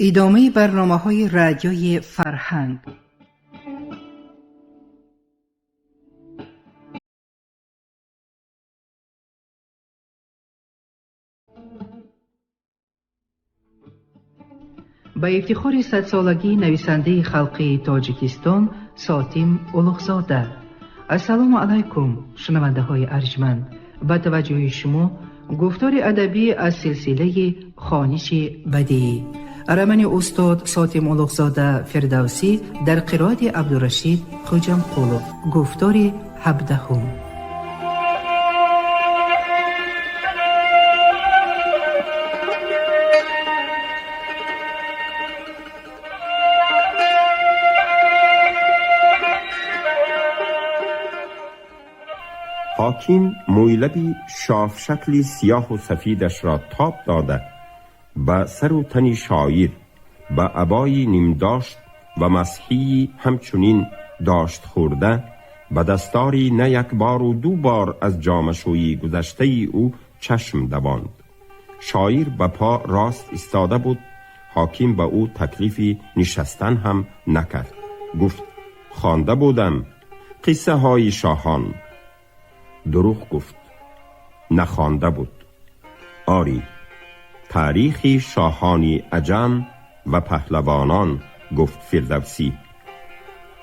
Идомаи барномаҳои Радиои Фарҳанг. Ба ифтихори садсолагии нависандаи халқии Тоҷикистон Сотим Улуғзода. Ассалому алайкум, шунавандаҳои арҷманд. Ба таваҷҷӯҳи шумо гуфтори адабӣ аз силсилаи Хониши бадиӣ. Романи устод Сотим Улуғзода Фирдавсӣ дар қироати Абдурашид Хуҷамқулов. Гуфтори ҳабдаҳум. Ҳоким мӯйлаби шофшакли сиёҳу сафидашро тоб дода, ба сару тани шоир, ба абои нимдошт ва масҳии ҳамчунин дошт хӯрда, ба дастори на як бору ду бор аз ҷомашӯӣ гузаштаи ӯ чашм давонд. Шоир ба по рост истода буд. Ҳоким ба ӯ таклифи нишастан ҳам накард. Гуфт: хонда будам қиссаҳои шоҳон. Дурӯғ гуфт, нахонда буд. Оре, таърихи шоҳони аҷам ва паҳлавонон, гуфт Фирдавсӣ.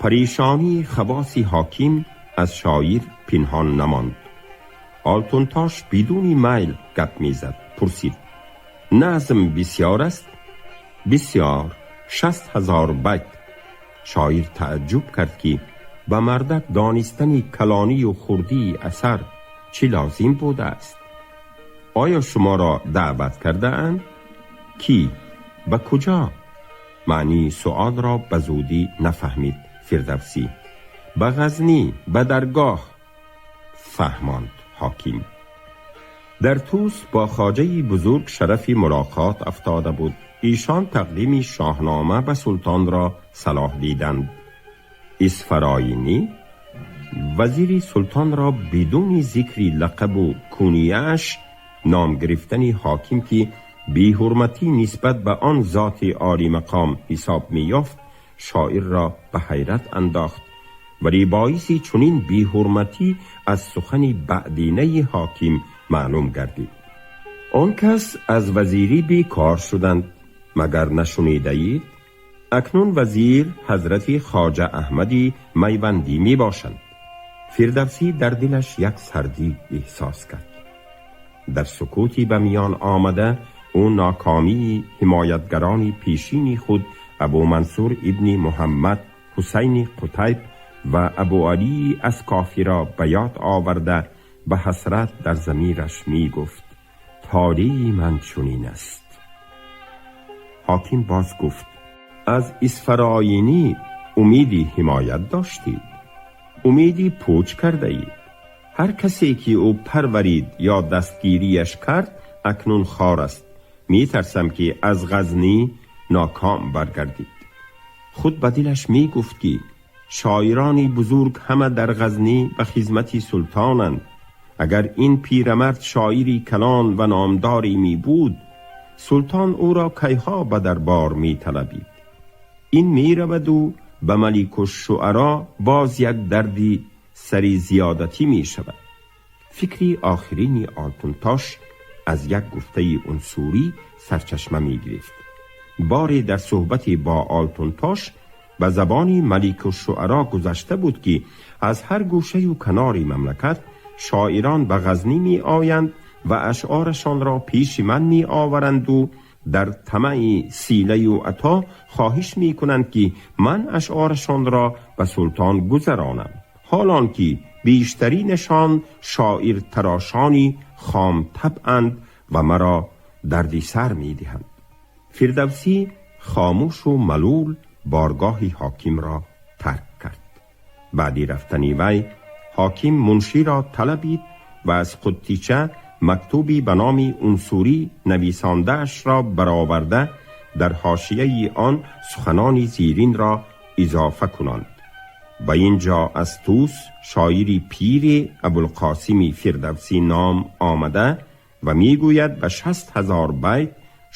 Парешонии хавоси ҳоким аз шоир пинҳон намонд. Олтунтош бидуни майл гап мезад. Пурсид: назм бисёр аст? Бисёр, 60,000 байт. Шоир таъҷуб кард, ки ба мардак донистани калонию хурдии асар чӣ лозим будааст. Оё шуморо даъват кардаанд? Кӣ? Ба куҷо? Маънии суолро ба зудӣ нафаҳмид Фирдавсӣ. Ба Ғазнӣ, ба даргоҳ, фаҳмонд ҳоким. Дар Тӯс бо хоҷаи бузург шарафи мулоқот афтода буд. Эшон тақдими Шоҳнома ба султонро салоҳ диданд. Исфароинӣ вазири султонро бидуни зикри лақабу кунияаш ном гирифтани ҳоким, ки беҳурматӣ нисбат ба он зоти олимақом ҳисоб меёфт, шоирро ба ҳайрат андохт. Вале боиси чунин беҳурматӣ аз сухани баъдинаи ҳоким маълум гардид. Он кас аз вазирӣ бекор шуданд. Магар нашунидаед? Акнун вазир ҳазрати хоҷа Аҳмади Майвандӣ мебошанд. Фирдавсӣ дар дилаш як сардӣ эҳсос кард. Дар сукути ба миён омада ӯ нокомии ҳимоятгарони пешини худ, Абу Мансур ибни Муҳаммад, Ҳусайни Қутайб ва Абу Алии Аскофиро ба ёд оварда, ба ҳасрат дар замираш мегуфт: толеи ман чунин аст. Ҳоким боз гуфт: аз Исфароинӣ умеди ҳимоят доштед, умеди пуч кардаед. Ҳар касе ки ӯ парварид ё дастгириаш кард, акнун хор аст. Метарсам, ки аз Ғазнӣ ноком баргардид. Худ ба дилаш мегуфт, ки шоирони бузург ҳама дар Ғазнӣ ба хизмати султонанд. Агар ин пирамард шоири калон ва номдоре мебуд, султон ӯро кайҳо ба дарбор металабид. Ин мераваду ба маликушшуаро боз як дарди сари зиёдатӣ мешавад. Фикри охирини Олтунтош аз як гуфтаи унсурӣ сарчашма мегирифт. Боре дар суҳбате бо Олтунтош ба забони маликушшуаро гузашта буд, ки аз ҳар гӯшаю канори мамлакат шоирон ба Ғазнӣ меоянд ва ашъорашонро пеши ман меоваранду дар тамаъи силаю ато хоҳиш мекунанд, ки ман ашъорашонро ба султон гузаронам, ҳолон ки бештаринашон шоиртарошони хомтабъанд ва маро дарди сар медиҳанд. Фирдавсӣ хомӯшу малул боргоҳи ҳокимро тарк кард. Баъди рафтани вай ҳоким мунширо талабид ва аз қуттича мактуби ба номи унсурӣ нависондаашро бароварда, дар ҳошияи он суханони зеринро изофа кунанд: ба ин ҷо аз Тӯс шоири пири Абулқосими Фирдавсӣ ном омада ва мегӯяд ба 60,000 байт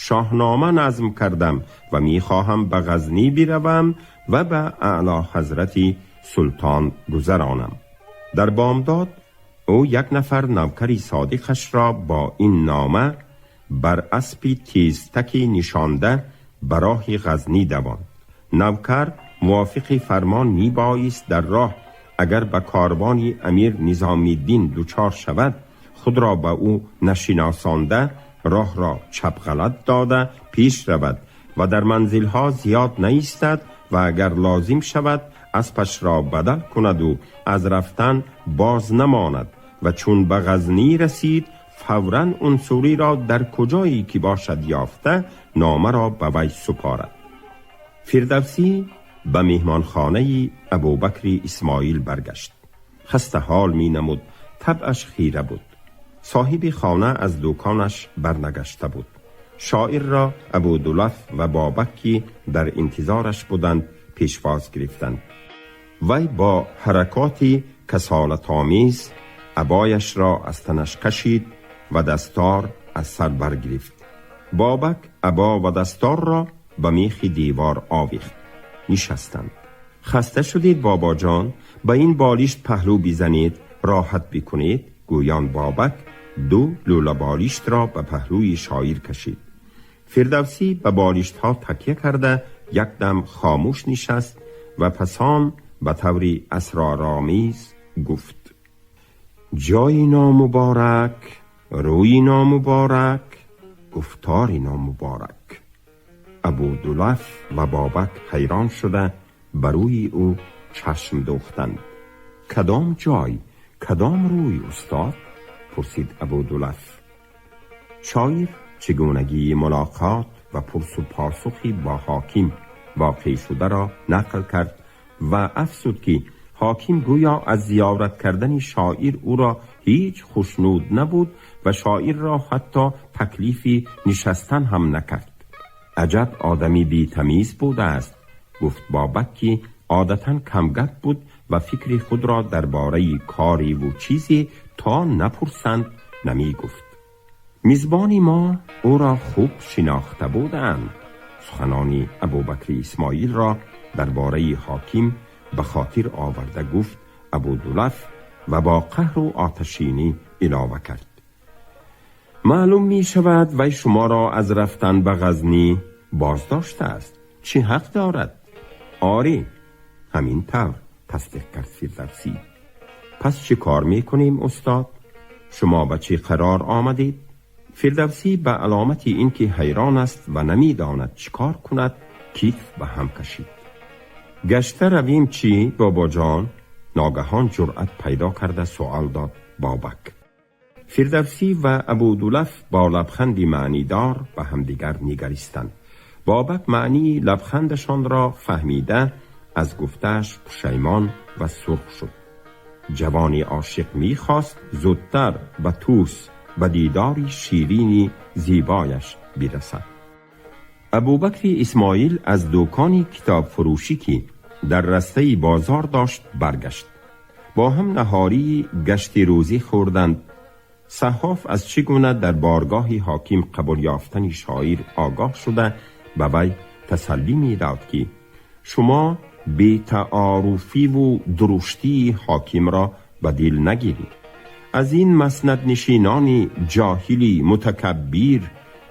شاهنامه نظم کردم و میخواهم به غزنی بروم و به اعلی حضرت سلطان گذرانم. در بامداد او یک نفر نوکری صادقش را با این نامه بر اسپی تیزتکی نشانده به راه غزنی دواند. نوکر موافق فرمان میبایست در راه اگر به کاروان امیر نظامی‌الدین دچار شود خود را به او نشناسانده راه را چپ غلط داده پیش رود و در منزلها زیاد نیستد و اگر لازم شود اسپش را بدل کند و از رفتن باز نماند و چون به غزنی رسید فوراً عنصری را در کجایی که باشد یافته نامه را به وی سپارد. فردوسی به میهمانخانه ابوبکر اسماعیل برگشت. خسته حال می نمود، طبعش خیره بود. صاحب خانه از دوکانش برنگشته بود. شاعر را ابودلف و بابک که در انتظارش بودند پیشواز گرفتند. وی با حرکات کسالت آمیز عبایش را از تنش کشید و دستار از سر برگرفت. بابک عبا و دستار را به میخ دیوار آویخت. نشستند. خسته شدید بابا جان؟ به این بالیشت پهلو بیزنید راحت بکنید. گویان بابک دو لوله بالیشت را به پهلوی شاعر کشید. فردوسی به بالیشت ها تکیه کرده یک دم خاموش نشست و پسان به طوری اسرارآمیز گفت: جای نامبارک، روی نامبارک، گفتار نامبارک. ابودلف و بابک حیران شده بر روی او چشم دوختند. کدام جای، کدام روی استاد؟ پرسید ابودلف. شاعر چگونگی ملاقات و پرس و پاسخی با حاکم واقع شده را نقل کرد و افزود که حاکم گویا از زیارت کردن شاعر او را هیچ خوشنود نبود و شاعر را حتی تکلیفی نشستن هم نکرد. عجب آدمی بی تمیز بوده است، گفت بابک که عادتا کمگپ بود و فکر خود را درباره کاری و چیزی تا نپرسند نمی گفت. میزبانی ما او را خوب شناخته بودند. سخنان ابوبکر اسماعیل را درباره حاکم به خاطر آورده گفت ابودلف و با قهر و آتشینی علاوه کرد: معلوم می شود وی شما را از رفتن به غزنی بازداشته است. چی حق دارد؟ آری، همین طور تصدیق کرد فردوسی. پس چه کار می کنیم استاد؟ شما به چه قرار آمدید؟ فردوسی به علامت اینکه حیران است و نمیداند چیکار کند کیف به هم کشید. گشته رویم چی بابا جان؟ ناگهان جرأت پیدا کرده سوال داد بابک. فردوسی و ابودلف با لبخندی معنیدار به همدیگر نگریستند. بابک معنی لبخندشان را فهمیده از گفتش پشیمان و سرخ شد. جوانی عاشق میخواست زودتر به توس به دیداری شیرینی زیبایش برسد. ابوبکر اسماعیل از دوکانی کتاب فروشی که در رسته بازار داشت برگشت. با هم نهاری گشت روزی خوردند. صحاف از چگونه در بارگاه حاکم قبول یافتن شاعر آگاه شده به وی تسلی میداد که شما بی تعارفی و درشتی حاکم را به دل نگیرید. از این مسند نشینان جاهلی متکبر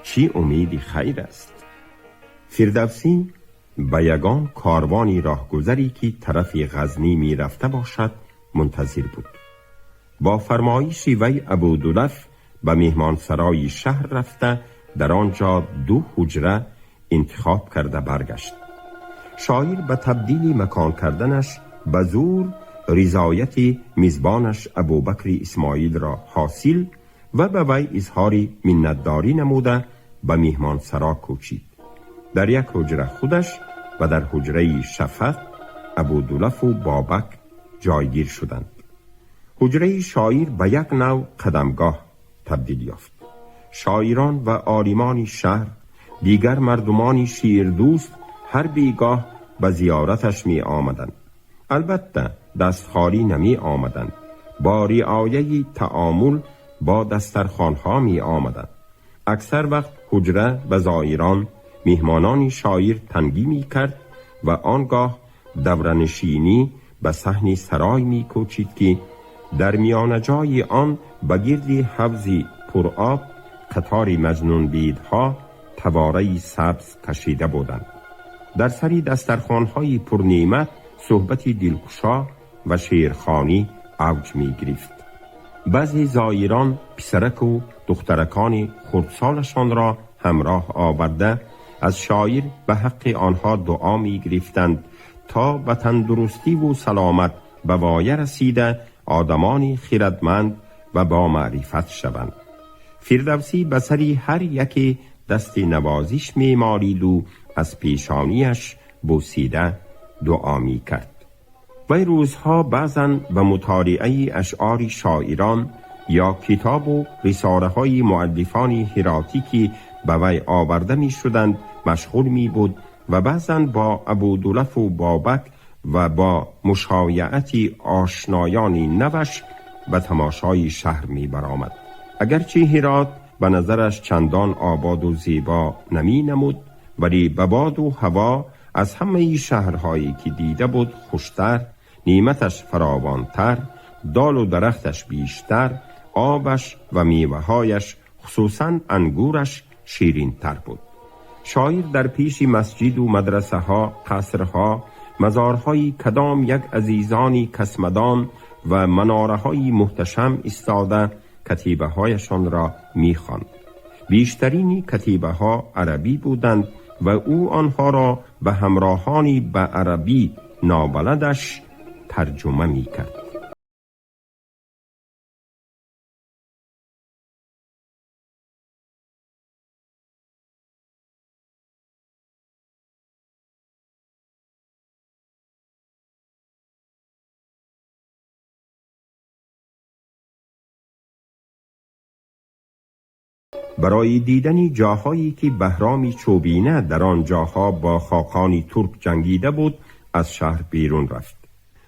چی امیدی خیر است؟ فردوسی به یگان کاروانی راهگذری که طرف غزنی می رفته باشد منتظر بود. با فرمایش وی ابودلف به میهمانسرای شهر رفته در آنجا دو حجره انتخاب کرده برگشت. شاعر به تبدیل مکان کردنش به زور رضایت میزبانش ابوبکر اسماعیل را حاصل و به وی اظهار منتداری نموده به میهمانسرا کوچید. در یک حجره خودش و در حجره شفق ابودلف و بابک جایگیر شدند. حجره شاعر به یک نوع قدمگاه تبدیل یافت. شاعران و عالمان شهر، دیگر مردمان شیردوست هر بیگاه به زیارتش می آمدند. البته دست خالی نمی آمدند. با رعایه تعامل با دسترخوانها می آمدند. اکثر وقت حجره به زائران میهمانان شاعر تنگی می کرد و آنگاه دورنشینی به صحن سرای می کوچید که در میان جای آن به گرد حوض پرآب قطار مجنون بیدها تواره سبز کشیده بودند. در سری دسترخوان‌های پرنعمت صحبت دلکشا و شعرخوانی اوج می گرفت. بعضی زائران پسرک و دخترکان خردسالشان را همراه آورده از شاعر به حق آنها دعا می گرفتند تا به تندرستی و سلامت به وایه رسیده آدمانی خردمند و با معرفت شوند. فردوسی به سری هر یک دست نوازش می مالید و از پیشانیش بوسیده دعا می کرد. وی روزها بعضا به مطالعه اشعار شاعران یا کتاب و رساله های مؤلفان هراتی که به وی آورده می شدند مشغول می بود و بعضا با ابودلف و بابک و با مشایعت آشنایان نوش به تماشای شهر می برآمد. اگرچه هرات به نظرش چندان آباد و زیبا نمی نمود، ولی به باد و هوا از همه شهرهایی که دیده بود خوشتر، نعمتش فراوانتر، دال و درختش بیشتر، آبش و میوه‌هایش خصوصاً انگورش شیرین‌تر بود. شاعر در پیش مسجد و مدرسه ها، قصرها، مزارهای کدام یک عزیزانی کسمدان و مناره های محتشم ایستاده کتیبه هایشان را می خواند. بیشترین کتیبه ها عربی بودند و او آنها را به همراهانی به عربی نابلدش ترجمه می کرد. برای دیدن جاهایی که بهرامی چوبینه در آن جاها با خاقانی ترک جنگیده بود از شهر بیرون رفت.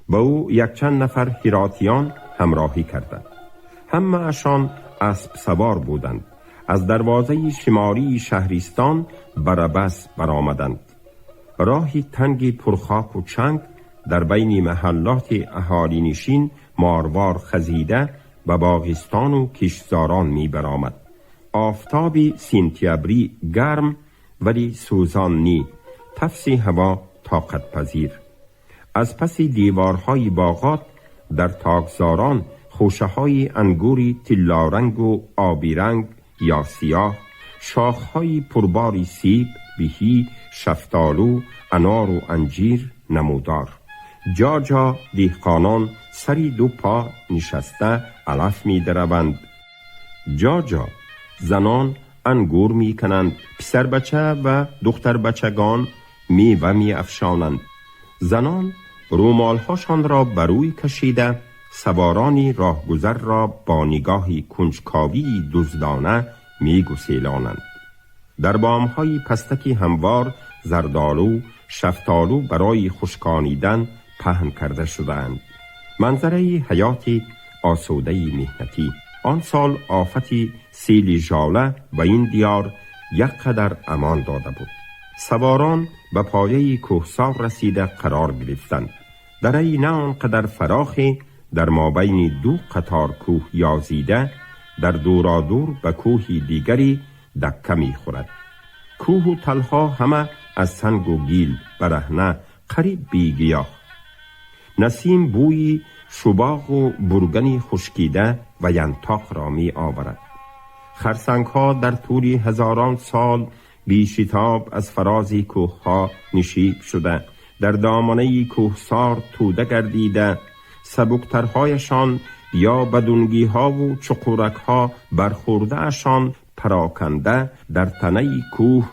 با او یک چند نفر هراتیان همراهی کردند. همه اشان اسب سوار بودند. از دروازه شماری شهرستان بربس برآمدند. راهی تنگ پرخاک و چنگ در بین محلات اهالی نشین ماروار خزیده و باغستان و کشتزاران می برآمد. آفتاب سینتیابری گرم ولی سوزان نی، تفسی هوا طاقت پذیر. از پس دیوارهای باغات در تاکزاران خوشه های انگوری طلا رنگ و آبی رنگ یا سیاه، شاخهای پرباری سیب، بهی، شفتالو، انار و انجیر نمودار. جا جا دهقانان سری دو پا نشسته علف می دروند. جا جا زنان انگور می کنند، پسر بچه و دختر بچگان میوه می افشانند. زنان رومالهاشان را بروی کشیده سوارانی راهگذر را با نگاهی کنجکاوی دزدانه می گسیلانند. در بامهای پستکی هموار زردالو، شفتالو برای خشکانیدن پهن کرده شدند. منظره حیات آسوده مهنتی. آن سال آفت سیل ژاله به این دیار یک قدر امان داده بود. سواران به پایه کوهسار رسیده قرار گرفتند. دره نه آنقدر فراخی در مابین دو قطار کوه یازیده در دورادور به کوه دیگری دکه می خورد. کوه و تلها همه از سنگ و گیل برهنه قریب بیگیاه. نسیم بوی شباغ و برگنی خشکیده و ینتاق را می آورد. خرسنگ ها در طول هزاران سال بیشتاب از فراز کوه ها نشیب شده، در دامنه کوهسار توده گردیده، سبکترهایشان یا بدونگی ها و چقورک ها برخورده اشان پراکنده در تنه کوه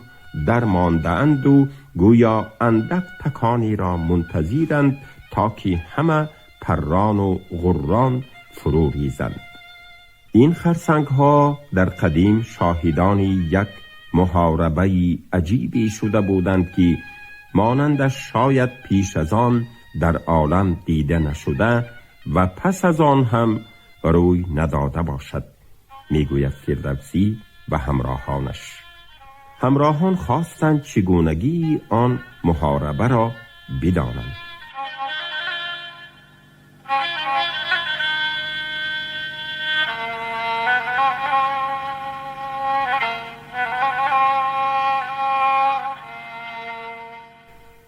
در مانده اند و گویا اندک تکانی را منتظرند تا که همه پران و غران فرو ریزند. این خرسنگ ها در قدیم شاهدان یک محاربه عجیبی شده بودند که مانندش شاید پیش از آن در عالم دیده نشده و پس از آن هم روی نداده باشد، میگوید فردوسی و همراهانش. همراهان خواستند چگونگی آن محاربه را بدانند.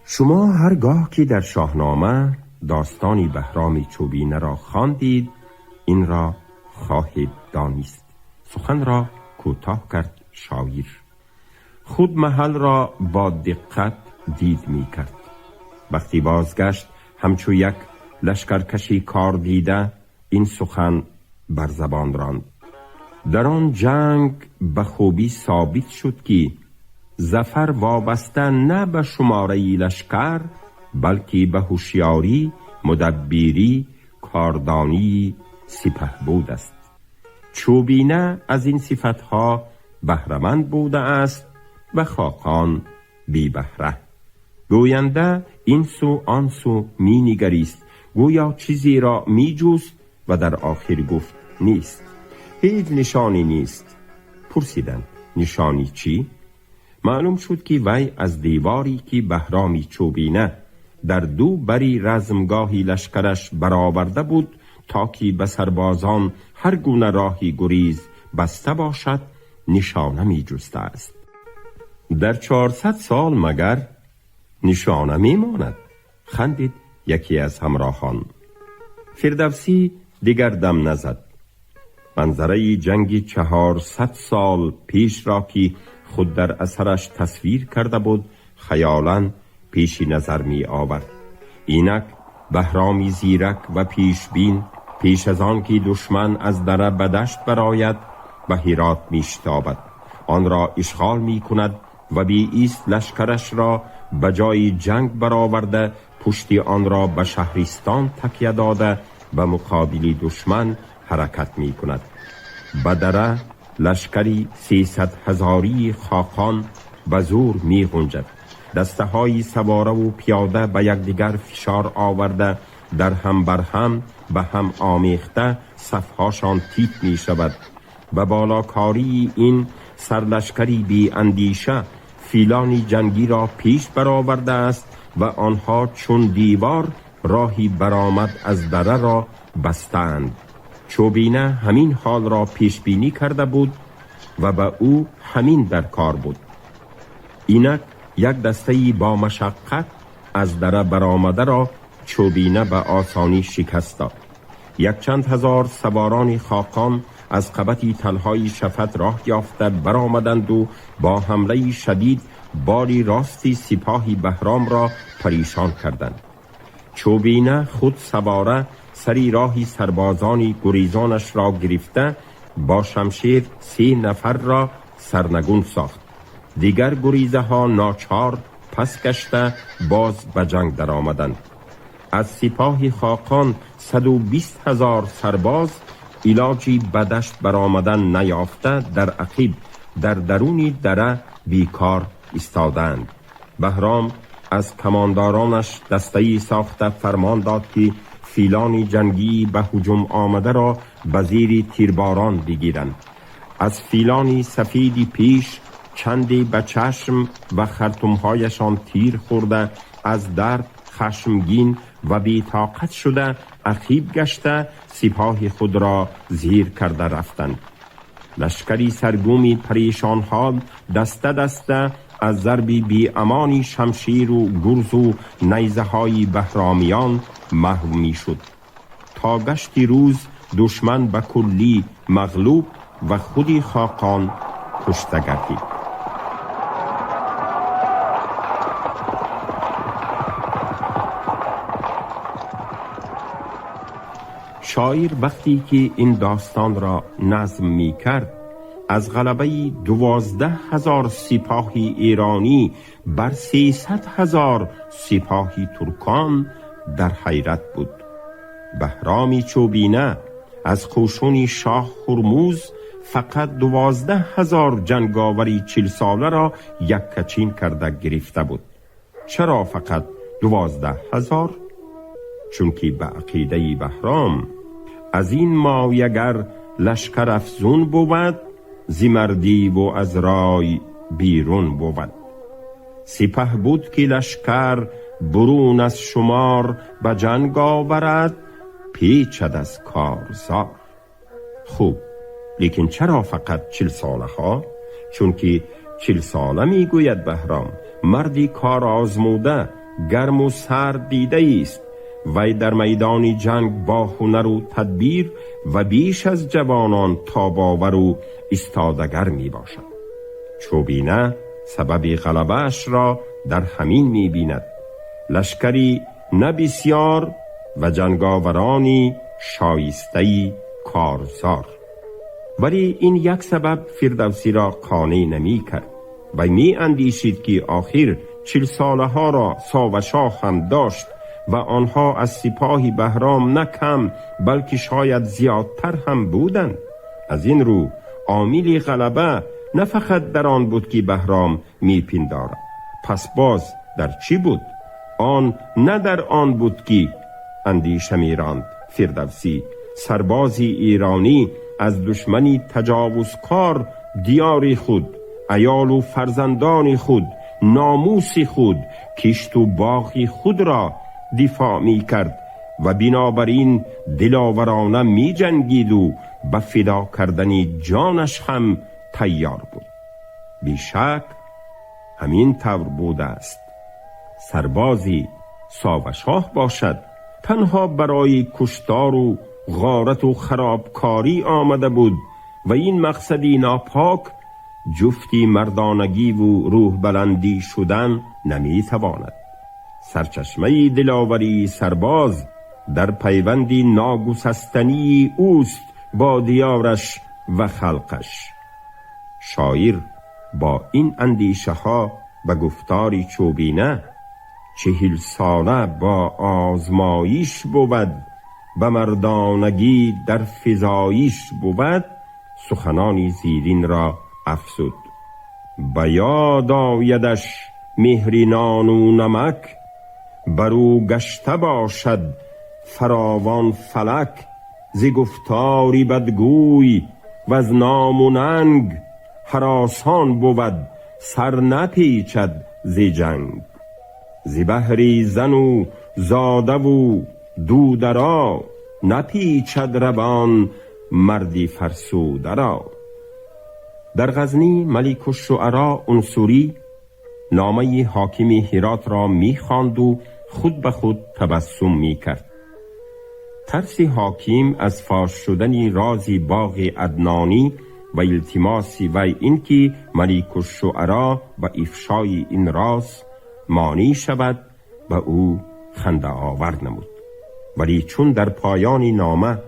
شما هرگاه که در شاهنامه داستانی بهرام چوبینه را خواندید این را خواهید دانست. سخن را کوتاه کرد شاعر. خود محل را با دقت دید می کرد. وقتی بازگشت همچو یک لشکرکشی کار دیده این سخن بر زبان راند. در آن جنگ به خوبی ثابت شد که ظفر وابسته نه به شماره لشکر بلکه به هوشیاری، مدبری، کاردانی سپه بود است. چوبینه از این صفتها بهره‌مند بوده است و خاقان بی بهره. گوینده این سو آن سو می نگریست، گویا چیزی را می جست و در آخر گفت نیست، هیچ نشانی نیست. پرسیدند نشانی چی؟ معلوم شد که وی از دیواری که بهرامی چوبینه در دو بری رزمگاهی لشکرش برآورده بود تا که به سربازان هر گونه راهی گریز بسته باشد نشانه می جسته است. در 400 سال مگر نشانه می ماند؟ خندید یکی از همراهان. فردوسی دیگر دم نزد. منظره جنگ 400 سال پیش را که خود در اثرش تصویر کرده بود خیالاً پیش نظر می آورد. اینک بهرامی زیرک و پیشبین پیش از آن که دشمن از دره به دشت برآید به هرات می شتابد، آن را اشغال می کند و بی ایست لشکرش را به جای جنگ برآورده پشتی آن را به شهرستان تکیه داده به مقابل دشمن حرکت می کند. به دره لشکری 300,000 خاقان به زور می غنجد. دسته های سواره و پیاده به یکدیگر فشار آورده در هم بر هم به هم آمیخته صفهاشان تیپ می شود. به بالاکاری این سرلشکری بی اندیشه فیلانی جنگی را پیش برآورده است و آنها چون دیوار راهی برآمد از دره را بستند. چوبینه همین حال را پیش بینی کرده بود و به او همین در کار بود. اینک یک دسته‌ای با مشقت از دره برآمده را چوبینه به آسانی شکست داد. یک چند هزار سواران خاقان از قبطی تلهای شفت راه یافته برآمدند و با حمله شدید باری راستی سپاهی بهرام را پریشان کردند. چوبینه خود سواره سری راهی سربازانی گریزانش را گرفته با شمشیر 3 نفر را سرنگون ساخت. دیگر گریزه ها ناچار پس گشته باز به جنگ در آمدند. از سپاه خاقان 120,000 سرباز علاجی به دشت برآمدن نیافته در عقیب در درونی دره بیکار ایستادند. بهرام از کماندارانش دسته‌ای ساخته فرمان داد که فیلان جنگی به هجوم آمده را به زیر تیرباران بگیرند. از فیلان سفیدی پیش چندی به چشم و خرطومهایشان تیر خورده از درد خشمگین و بی‌طاقت شده عقیب گشته سپاه خود را زیر کرده رفتند. لشکری سرگومی پریشان حال دسته دسته از ضربی بی امانی شمشیر و گرز و نیزه های بهرامیان محو می شد. تا گشتی روز دشمن به کلی مغلوب و خودی خاقان کشته گردید. شاعر وقتی که این داستان را نظم می کرد از غلبه 12,000 سپاهی ایرانی بر 300,000 سپاهی ترکان در حیرت بود. بهرامی چوبینه از قشون شاه هرمز فقط 12,000 جنگاوری 40 ساله را یک کچین کرده گرفته بود. چرا فقط 12,000؟ چون که به عقیده بهرام از این مایگر لشکر افزون بود، ز مردی و از رای بیرون بود. سپه بود که لشکر برون از شمار، به جنگ آورد پیچد از کارزار. خوب، لیکن چرا فقط 40 ساله ها؟ چون که 40 ساله میگوید بهرام مردی کار آزموده، گرم و سرد دیده است. وی در میدان جنگ با هنر و تدبیر و بیش از جوانان تاباور و ایستادگر می باشد. چوبینه سبب غلبه‌اش را در همین می بیند. لشکری نه بسیار و جنگاورانی شایسته‌ای کارزار. ولی این یک سبب فردوسی را قانع نمی کرد و می اندیشید که آخر 40 ساله ها را ساوشاه هم داشت و آنها از سپاه بهرام نه کم بلکه شاید زیادتر هم بودند. از این رو عامل غلبه نه فقط در آن بود که بهرام می پندارد. پس باز در چی بود؟ آن نه در آن بود که اندیشه می راند فردوسی. سربازی ایرانی از دشمنی تجاوزکار دیار خود، عیال و فرزندان خود، ناموس خود، کشت و باغ خود را دفاع می کرد و بنابراین دلاورانه می جنگید و به فدا کردن جانش هم تیار بود. بیشک همین طور بوده است. سربازی ساوشاه باشد تنها برای کشتار و غارت و خرابکاری آمده بود و این مقصدی ناپاک جفتی مردانگی و روح بلندی شدن نمیتواند. سرچشمه دلاوری سرباز در پیوندی ناگسستنی اوست با دیارش و خلقش. شاعر با این اندیشه ها به گفتاری چوبینه 40 ساله با آزمایش بود، به مردانگی در فزایش بود، سخنانی زیرین را افزود. به یاد آیدش مهری نان و نمک، برو گشته باشد فراوان فلک. ز گفتاری بدگوی و از نام و ننگ، هراسان بود سر نپیچد ز جنگ. ز بهری زن و زاده و دودرا، نپیچد روان مردی فرسوده را. در غزنی ملک الشعرا عنصری نامه حاکم هرات را میخواند و خود به خود تبسم میکرد. ترس حاکم از فاش شدن راز باغ عدنانی و التماس وی اینکه ملک الشعرا و افشای این راز مانع شود و او خنده آور نمود. ولی چون در پایان نامه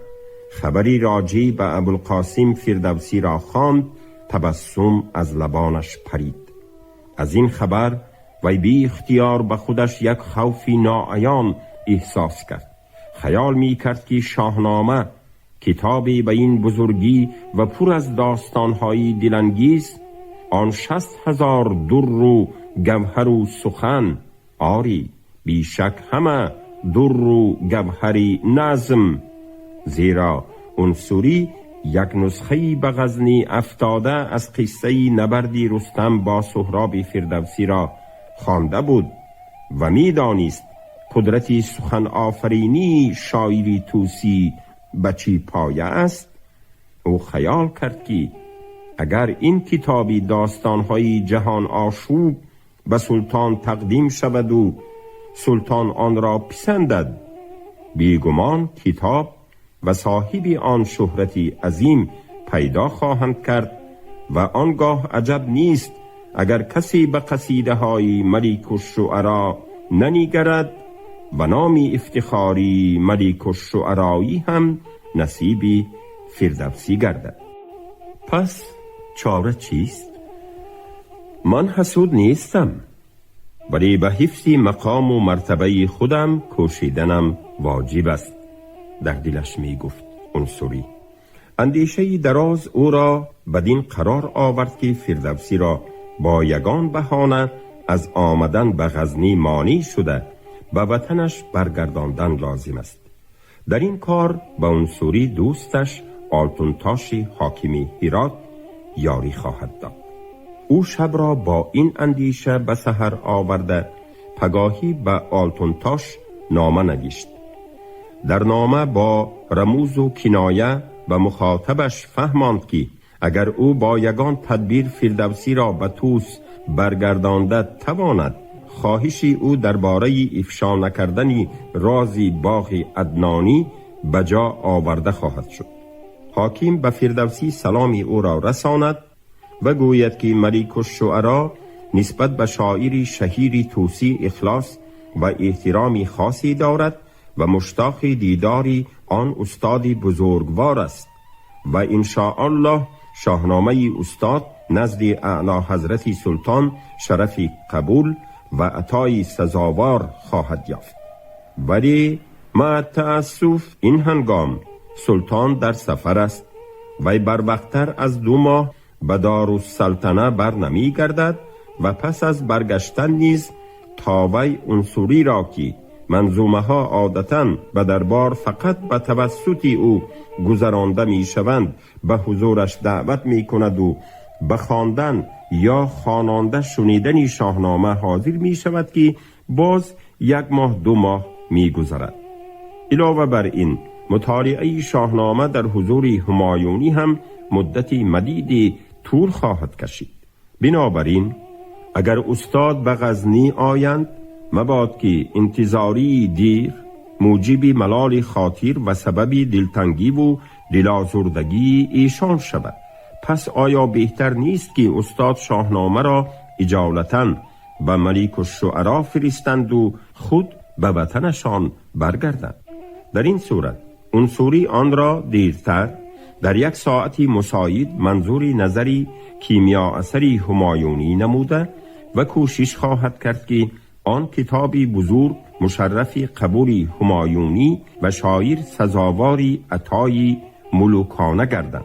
خبری راجع به ابوالقاسم فردوسی را خواند، تبسم از لبانش پرید. از این خبر وی بی اختیار به خودش یک خوف ناعیان احساس کرد. خیال می کرد که شاهنامه، کتابی به این بزرگی و پر از داستان‌های دلانگیز، آن 60,000 در و گوهر و سخن، آری بیشک همه در و گوهری نظم، زیرا عنصری یک نسخه به غزنی افتاده از قصه نبردی رستم با سهراب فردوسی را خوانده بود و میدانست قدرت سخن آفرینی شاعری توسی به چی پایه است. او خیال کرد که اگر این کتابی داستانهای جهان آشوب به سلطان تقدیم شود و سلطان آن را پسندد، بیگمان کتاب و صاحب آن شهرتی عظیم پیدا خواهند کرد و آنگاه عجب نیست اگر کسی به قصیده های ملک الشعرا ننگرد و نام افتخاری ملک الشعرایی هم نصیب فردوسی گردد. پس چاره چیست؟ من حسود نیستم، ولی به حفظ مقام و مرتبه خودم کوشیدنم واجب است، در دلش می گفت عنصری. اندیشه دراز او را بدین قرار آورد که فردوسی را با یگان بهانه از آمدن به غزنی مانع شده به وطنش برگرداندن لازم است. در این کار به عنصری دوستش آلتونتاش حاکم هرات یاری خواهد داد. او شب را با این اندیشه به سحر آورده پگاهی به آلتونتاش نامه نوشت. در نامه با رموز و کنایه به مخاطبش فهماند که اگر او با یگان تدبیر فردوسی را به توس برگردانده تواند، خواهش او درباره افشا نکردن رازی باغ عدنانی به جا آورده خواهد شد. حاکم به فردوسی سلامی او را رساند و گوید که ملک الشعرا نسبت به شاعری شهیر توسی اخلاص و احترامی خاصی دارد و مشتاق دیداری آن استادی بزرگوار است و ان شاء الله شاهنامه استاد نزد اعلی حضرت سلطان شرف قبول و عطای سزاوار خواهد یافت. ولی مع تأسف این هنگام سلطان در سفر است و بر وقتر از 2 ماه به دارالسلطنه بر نمی گردد و پس از برگشتن نیز تا وی عنصری را که منظومه ها عادتاً به دربار فقط به توسط او گذرانده می شوند به حضورش دعوت می کند و به خواندن یا خواننده شنیدن شاهنامه حاضر می شود که باز 1 ماه 2 ماه می گذرد. علاوه بر این مطالعه شاهنامه در حضور همایونی هم مدتی مدیدی طول خواهد کشید. بنابراین اگر استاد به غزنی آیند مباد که انتظاری دیر موجب ملال خاطر و سبب دلتنگی و دلازردگی ایشان شود. پس آیا بهتر نیست که استاد شاهنامه را اجالتاً به ملک الشعرا فرستند و خود به وطنشان برگردند؟ در این صورت عنصری آن را دیرتر در 1 ساعتی مساعد منظور نظری کیمیا اثری همایونی نموده و کوشش خواهد کرد که آن کتابی بزرگ مشرف قبول همایونی و شاعر سزاواری عطای ملوکانه گردند.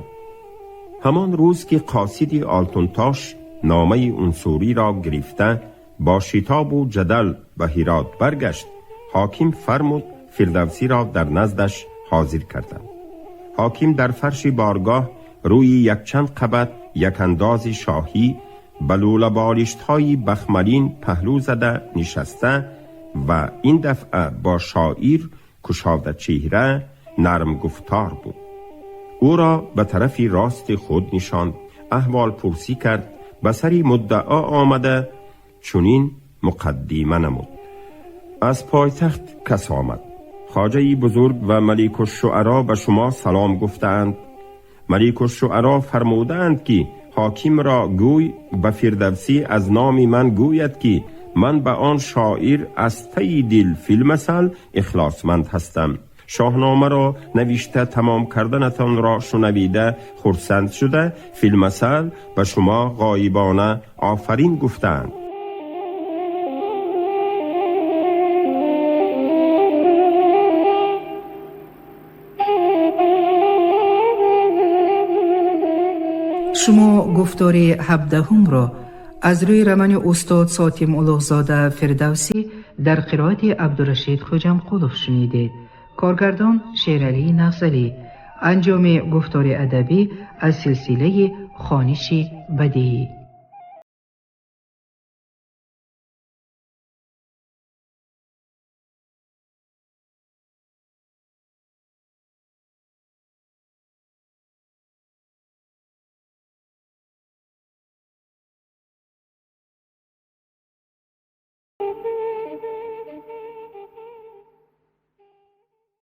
همان روز که قاصد آلتونتاش نامه عنصری را گرفته با شتاب و جدل به هرات برگشت، حاکم فرمود فردوسی را در نزدش حاضر کردند. حاکم در فرش بارگاه روی یک چند قبط یک انداز شاهی به لوله بالشت‌های بخملین پهلو زده نشسته و این دفعه با شاعر کشاده چهره نرم گفتار بود. او را به طرف راست خود نشاند، احوال پرسی کرد، به سری مدعا آمده چنین مقدمه نمود: از پایتخت کس آمد، خواجه بزرگ و ملک الشعرا به شما سلام گفتند. ملک الشعرا فرمودند که حاکم را گوی به فردوسی از نام من گوید که من به آن شاعر از تی دل فی المثل اخلاصمند هستم. شاهنامه را نوشته تمام کردنتان را شنویده خرسند شده فی المثل به شما غایبانه آفرین گفتند. Шумо гуфтори 17-ро аз рӯи романи устод Сотим Улуғзода Фирдавсӣ дар қироати Абдурашид Хоҷамқулов шунидед. Коргардон Шералӣ Нафзалӣ. Анҷоми гуфтори адабӣ аз силсилаи хониши бадиӣ.